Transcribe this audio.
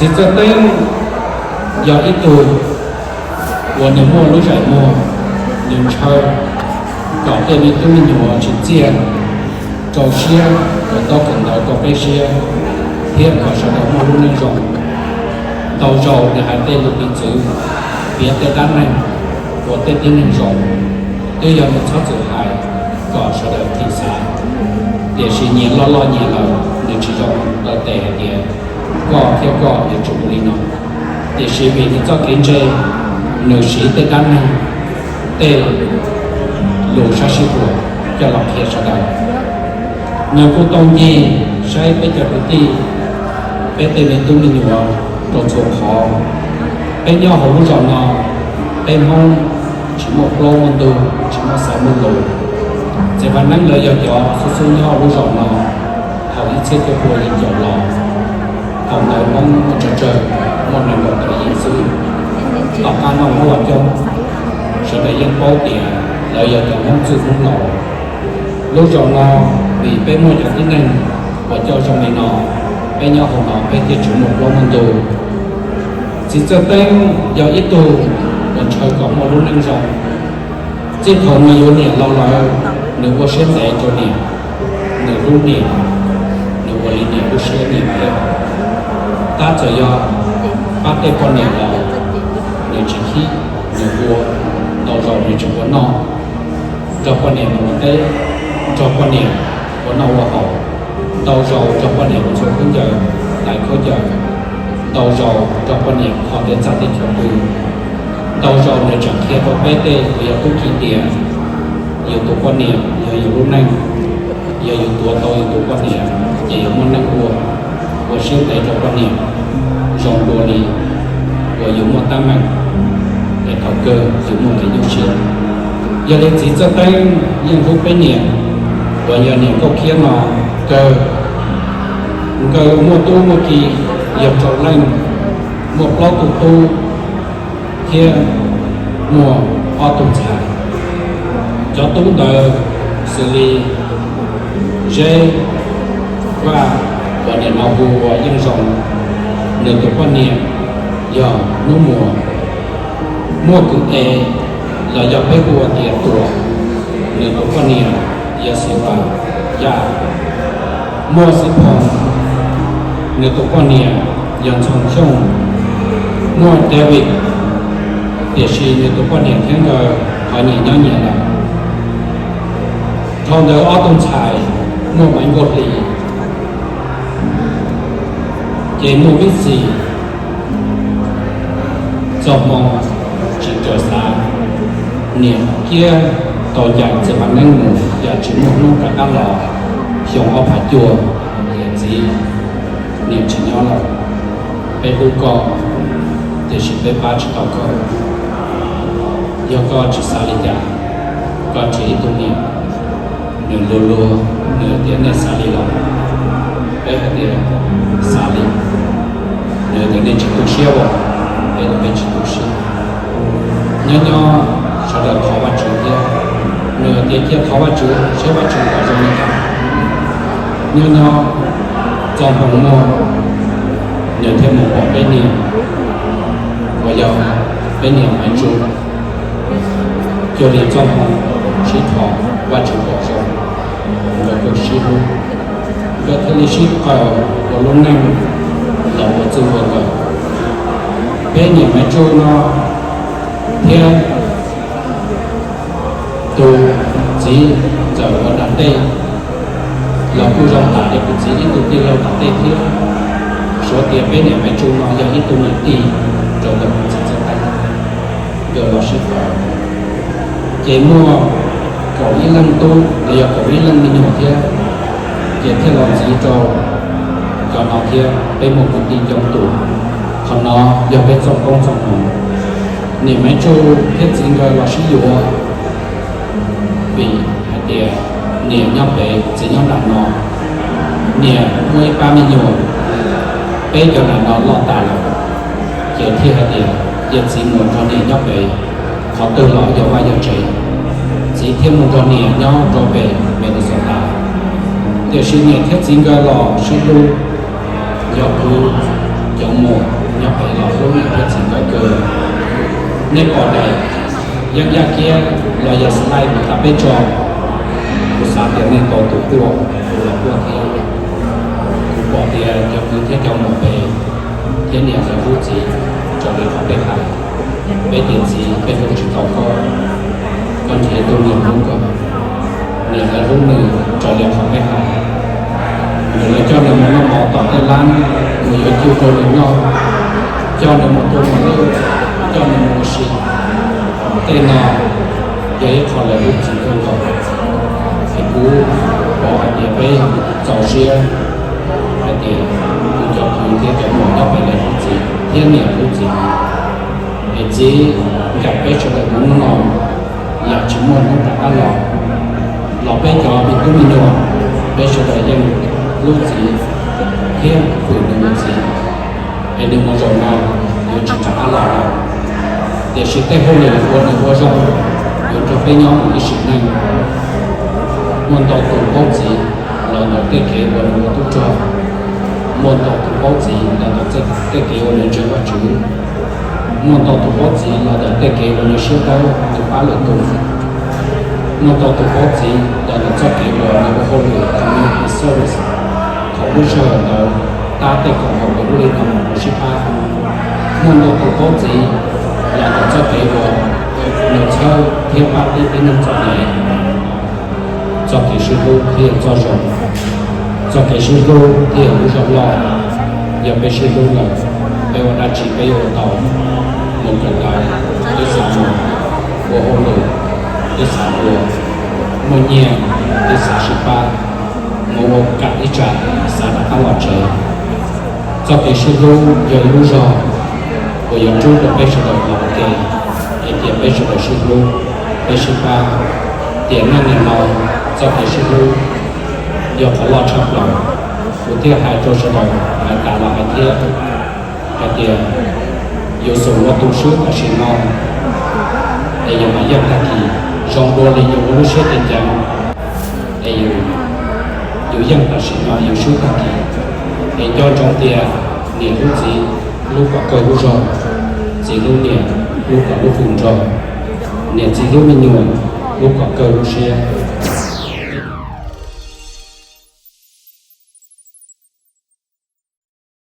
Txiv Txawj Teeb yog ib tug uas nws muaj lub zais muag, nws ntshaw kom tej me tub me nyuam tsim txiaj, rau siab, kom tau kawm ntawv rau peb siab, thiab kom sawv daws muaj lub neej zoo. Ntau zaus nws hais tej lus piv txwv, piav tej dab neeg uas tej tib neeg zoo, twb yog nws txhob txwm hais kom sawv daws thim xav. Tiam sis nyias loj loj nyias lawm, nws tsis zoo taw tes hais tias koj thiab koj yuav tsum ua li no. Tiam sis vim nws txoj kev ntse, nws siv tej dab neeg, tej lus sab sib huam coj los qhia sawv daws. Nws kuj tau ncig saib peb cov kwv tij, peb tej me tub me nyuam rau txhua qhov. Peb nyob hauv lub zos no, peb Hmoob tsis muaj plaub muaj ntug, tsis muaj xaiv muaj lus. Txiv Vam Neeb lawv yog cov xub xub nyob hauv lub zos no thaum ib txhiab cuaj pua yim caum los. Thaum ntawd Hmoob muaj tsawg tsawg, muaj nees nkaum tawm yim xwb. Tom qab no Hmoob los coob, sawv daws yeej paub tias lawv yog cov Hmoob txwj Hmoob laus. Lub zos no vim peb muaj cov tib neeg uas coj zoo li no, peb nyob hauv no peb thiaj tsis muaj plaub muaj ntug. Txiv Txawj Teeb yog ib tug uas ntshaw kom muaj lub neej zoo. Txij thaum nws yuav niam los lawm, nws ua siab ntev rau niam, nws hlub niam, nws ua li niam lub siab niam thiab. Tab txawm yog pab tej poj niam los nws tsis khib, nws ua, ntau zaus nws tsis ua noj, nrog poj niam mus ua teb, nrog poj niam ua noj ua haus, ntau zaus nrog poj niam mus txhua khaub ncaws, hlais khaub ncaws, ntau zaus nrog poj niam kho tej txaj tej chaw pw. Ntau zaus nws tseem qhia rau peb tej uas yog tub ki tias yus tus poj niam yog yus lub neej, yog yus tuav tau yus tus poj niam ces yus muaj neej ua, ua siab ntev rau poj niam, zoo dua li uas yus muaj teeb meem, es thaum kawg yus muaj kev nyuaj siab. Yog li Txiv Txawj Teeb yeej hlub peb niam uas yog niam Nkauj Khiab no kawg. Nkawd muaj tub muaj ki yog rau leej, muaj plaub tug tub thiab muaj ob tug ntxhais. Cov tub ntawd xws li Zeb, Vaj, uas nim no hu ua Yeej Zoo, nws tus poj niam yog Hnub Muas. Muaj Kwv Es, los yog peb hu ua tias Tuam, nws tus poj niam yog Xi Vas, Yaj. Muaj Xib Phoo, nws tus poj niam yog Ntxhoo Xyooj. Muaj David, tiam sis nws tus poj niam thiab nkawd ho nyias nyob nyias lawm. Dhau ntawd ob tug ntxhais muaj Maiv Nkauj Hli, ces muaj Vib Xis. Txoj hmoo tsis raws xav, niam Kiab tau ncaim Txiv Vam Neeb mus yam tsis muaj hnub rov qab los. Xyoo ob phav cuaj, niam txiv, niam tsis nyob lawm, peb hlub koj, tiam sis peb pab tsis tau koj. Yog koj tsis xav li cas, koj tsis ib tug niam. Nws luag luag, nws tias nej xav li los? Peb hais tias xav li. Nws tias nej tsis tu siab os? Peb tias peb tsis tu siab. Nyob nyob sawv daws thov Vajtswv thiab. Nws tias cia thov Vajtswv saib Vajtswv kom zoo li cas. Nyob nyob Txoj Hmoo muaj, nws thiaj mus pom peb niam, uas yog peb niam Maiv Tsu. Cuag li Txoj Hmoo sib thov Vajtswv kom zoo, nkawd thiaj sib hlub, nkawd thiaj li sib qawm ua lub neej los ua txij ua nkawm. Peb niam Maiv Tsu no thiab tus txiv ntxawm uas nram ntej los kuj zoo tam li kuv txiv ib tug tij laug tom ntej thiab. Suav tias peb niam Maiv Tsu no yog ib tug niam tij rau ntawm kuv txiv Txawj Teeb, nkawd los sib qawm. Ces muaj kaum ib leej tub los yog kaum ib leej me nyuam thiab, ces thiaj los ntxiv rau cov no thiab. Peb muaj kwv tij coob tus, qhov no yog peb txoj koob txoj hmoov. Niam Maiv Tsu thiab txiv nkawd los sib yuav, vim hais tias niam nyob pem txiv nyob nram no. Niam muaj ib pab me nyuam, peb cov nram no loj tas lawm, ces thiaj hais tias cia txiv mus nrog niam nyob pem, qhov twg los yog vaj yog tsev. Txiv thiaj mus nrog niam nyob rau pem Minnesota. Tiam sis niam thiab txiv nkawd los sib hlub, yog kwv cov muam, Nej pom daim yeeb yaj kiab los yog slide uas peb tso, kuv xav tias nej tau tus tuaj, tus los tuaj thiab. Kuv pom tias cov kwv thiab cov muam pem thiab niam lawv hlub txiv raws li qhov peb hais. Peb tias txiv, peb hlub tsis tau koj, koj nrhiav tus niam hlub koj, niam lawv hlub nws raws li qhov peb hais. Nws lawv coj nws mus noj mov tom tej lab, nws yuav cwj rau nws noj, coj nws mus tua mos lwj, coj nws mus ua si. Tej no yog ib qho lawv hlub txiv kawg nkaus. Es kuv pom hais tias peb txaus siab hais tias kuv cov kwv thiab cov muam nyob pem lawv hlub txiv thiab niam hlub txiv. Es txiv ncaim peb sawv daws mus hnub no, yam tsis muaj hnub rov qab los, los peb cov me tub me nyuam, peb sawv daws yeej hlub txiv thiab hwm nws ua txiv. Es nws mus zaum no yuav tsis rov qab los lawm, tiam sis tej hauj lwm uas nws ua zoo yuav nrog peb nyob mus ib sim neej. Muaj ntau tus paub txiv los ntawm tej kev uas nws ua tub rog, muaj ntau tus paub txiv los ntawm tej kev uas nws ntseeg Vajtswv, muaj ntau tus paub txiv los ntawm tej kev uas nws siab dawb, nws pab lwm tus, muaj ntau tus paub txiv los ntawm txoj kev uas nws ua hauj lwm community service thaum lub sij hawm ntawd, tab tej koom haum uas lub li no mus sib pab. Muaj ntau tus paub txiv los ntawm txoj kev uas nws txhawb thiab pab tib neeg txom nyem. Txoj kev sib hlub thiaj yog txoj zoo, txoj kev sib hlub thiaj yog lub zog loj. Yog peb sib hlub lawm, peb ua dab tsi peb yuav ua tau. Mus kawm ntawv twb xav mus, ua hauj lwm twb xav ua, muaj nyiaj twb xav sib pab, mus ua kam ib tsam xav rov qab los tsev. Txoj kev sib hlub yog ib lub zog uas yuav rub rau peb sawv daws los ua ke, es cia peb sawv daws sib hlub, peb sib pab. Tiam neej niaj no, txoj kev sib hlub yog qhov loj tshaj plaws. Kuv thiaj hais rau sawv daws, hais tas los hais thiab, hais tias yus xum ua tu swb tam sim no, es yus mam yeej tag kis. Zoo dua li yus ua lub siab ceev ceev, es yus yeej tam sim no yus swb tag kis. Es nco ntsoov tias niam hlub txiv hlub kom kawg lub zog, txiv hlub niam hlub kom lub hwj nrog, niam txiv hlub me nyuam hlub kom kawg lub siab.